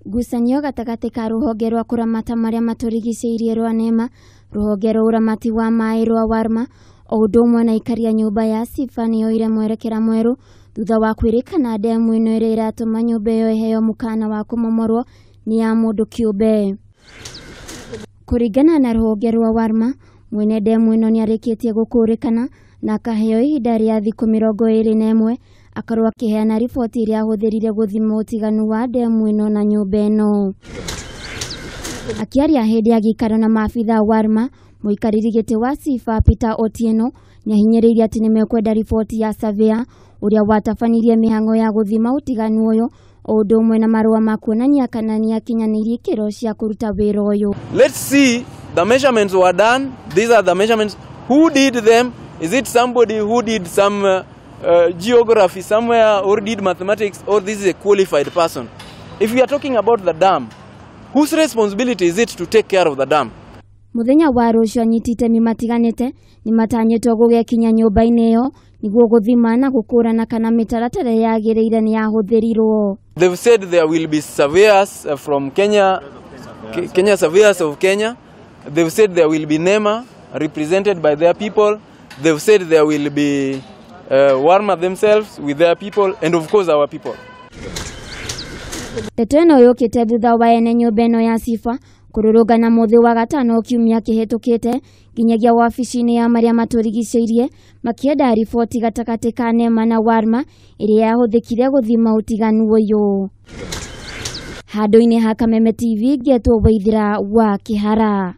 Ngucanio gatagatĩ ka rũhonge rwa kũramata marĩa matũrigicĩirie rwa NEMA, rũhonge rwa ũramati wa maĩ rwa WARMA, o ũndũ ũmwe na aikari a nyũmba ya Sifa nĩyoire mwerekera mwerũ thutha wa kwĩrĩkana ndemu ĩno ĩrĩa ĩratũma nyũmba ĩyo ĩheo mũkana wa kũmomorwo nĩ ya mũndũ kĩũmbe. Kũringana na rũhonge rwa WARMA, mwene ndemu ĩno nĩarĩkĩtie gũkũrĩkana na akaheo ihinda rĩa thikũ 21 akorwo akĩheana riboti ĩrĩa ahũthĩrire gũthima ũtiganu wa ndemu ĩno na nyũmba ĩno. Akĩaria hĩndĩ ya gĩikaro na maabitha a WARMA, mũikarĩri gĩtĩ wa Sifa Peter Otieno nĩahinyĩrĩirie atĩ nĩmekwenda riboti ya surveyor ũrĩa watabanirie mĩhang'o ya gũthima ũtiganu ũyũ o ũndũ ũmwe na marũa ma kuonania kana nĩakinyanĩirie ikĩro cia kũruta wĩra ũyũ. Let's see, the measurements were done. These are the measurements. Who did them? Is it somebody who did some geography somewhere or did mathematics, or this is a qualified person? If we are talking about the dam, whose responsibility is it to take care of the dam? Mũthenya wa rũciũ anyiti itemi matiganĩte nĩmatanyĩtwo gũgekinya nyũmba-inĩ ĩyo nĩguo gũthima na gũkũrana kana mĩtaratara yagĩrĩire nĩyahũthĩrirwo. They've said there will be surveyors from Kenya, Kenya surveyors of Kenya. They've said there will be NEMA represented by their people. They've said there will be WARMA themselves with their people, and of course our people. Ndeto ĩno yũkĩte thutha wa ene nyũmba ĩno ya Sifa kũrũrũngana mũthĩ wa gatano kiumia kĩhĩtũkĩte nginyagia wabici-inĩ ya marĩa matũrigicĩirie makĩenda riboti gatagatĩ ka NEMA na WARMA ĩrĩa yahũthĩkire gũthima ũtiganu ũyũ. Handũ-inĩ ha Kameme TV ngetwo Waithira wa Kĩhara.